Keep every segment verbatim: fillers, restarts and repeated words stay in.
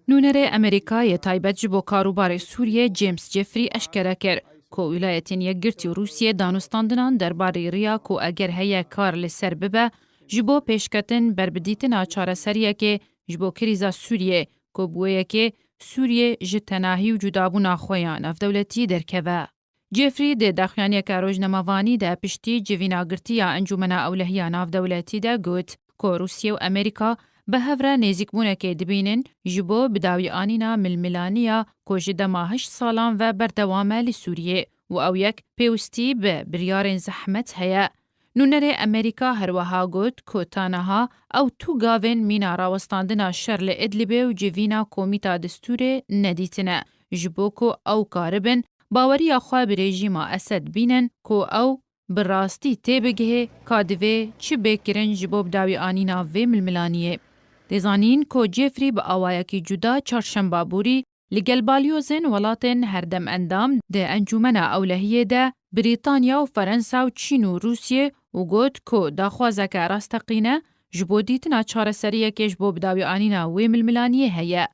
Nûnerê Amerîka yê taybet ji bo karûbarê Sûriyê James Jeffrey eşkere kir ku Wîlayetên Yekgirtî û Rûsiyê danûstandinan derbarê riya ku eger heye kar li ser bibe ji bo pêşketin ber bi dîtina çareseriyekê ji bo krîza Sûriyê ku bi wê yekê Sûriyê ji tenahî û cudabûna xwe ya navdewletî derkeve. Jeffrey di daxuyaniyeke rojnamevanî de piştî civîna girtî ya Encûmena Ewlehiya Navdewletî de got ku Rûsye û Amerîka bi hev re nêzîkbûnekê dibînin ji bo bidawîanîna milmilanîya ku ji dema heşt salan ve berdewam e li Sûriyê û ew yek pêwistî bi biryarên zehmet heye. Nûnerê Amerîka her wiha got ku ta niha ew tu gavên mîna rawestandina şer li Idlibê û civîna komîta distûrê nedîtine, ji bo ku ew karibin baweriya xwe bi rejîma Esed bînin ku ew bi rastî tê bigihê ka divê çi bê kirin ji bo bidawîanîna vê milmilaniyê. Tê zanîn ku Jeffrey bi awayekî cuda çarşemba borî li gel balyozên welatên herdem endam di Encûmena Ewlehiyê de Brîtanya û Ferensa û Çîn û Rûsiyê û got ku daxwazeke rasteqîne ji bo dîtina çareseriyekê ji bo bidawîanîna wê milmilaniyê heye.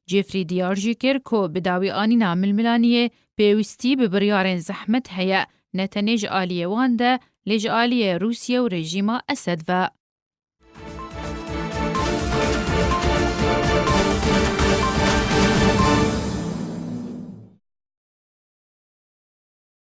Jeffrey diyar jî kir ku bidawîanîna milmilaniyê pêwistî bi biryarên zehmet heye, ne tenê ji aliyê wan de, lê ji aliyê Rûsye û rejîma Esed ve.